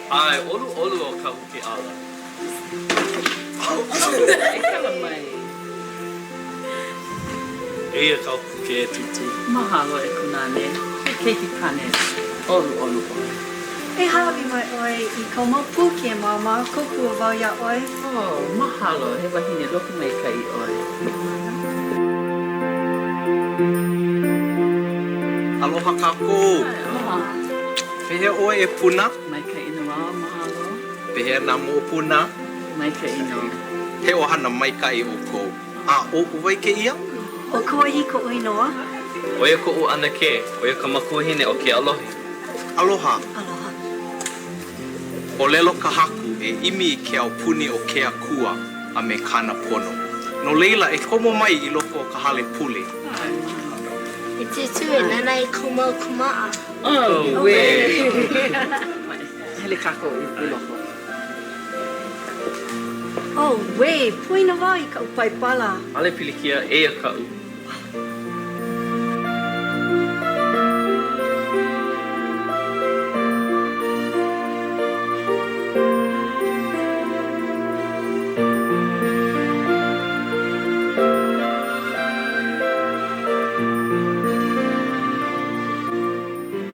ʻAe, ʻoluʻolu ʻo Kahu Keʻala. E kala mai. Eia kāu puke e Tūtū. Mahalo e Kunāne, he keiki kāne ʻoluʻolu ʻoe. E hāʻawi mai ʻoe i kou mau puke, Māmā, kōkua wau iā ʻoe. Oh, mahalo, he wahine lokomaikaʻi ʻoe. Aloha kākou. Aloha. Pehea ʻoe e Puna? Maikaʻi nō au, mahalo. Pehea nā moʻopuna? Maikaʻi nō. He ʻohana maikaʻi ʻoukou. A ʻo wai kēia? ʻO Kauahi koʻu inoa. ʻO ia koʻu ʻanakē, ʻo ia ka makuahine o Kealohi. Aloha. Aloha. ʻŌlelo ka Haku e ʻimi i ke aupuni o ke Akua a me kāna pono. No laila, e komo mai i loko o ka hale pule. E Tūtū, e nānā i kou mau kamaʻa. Auē! Hele kākou i loko. Auē! Poina wau i kaʻu Paipala. ʻAʻole pilikia, eia kaʻu.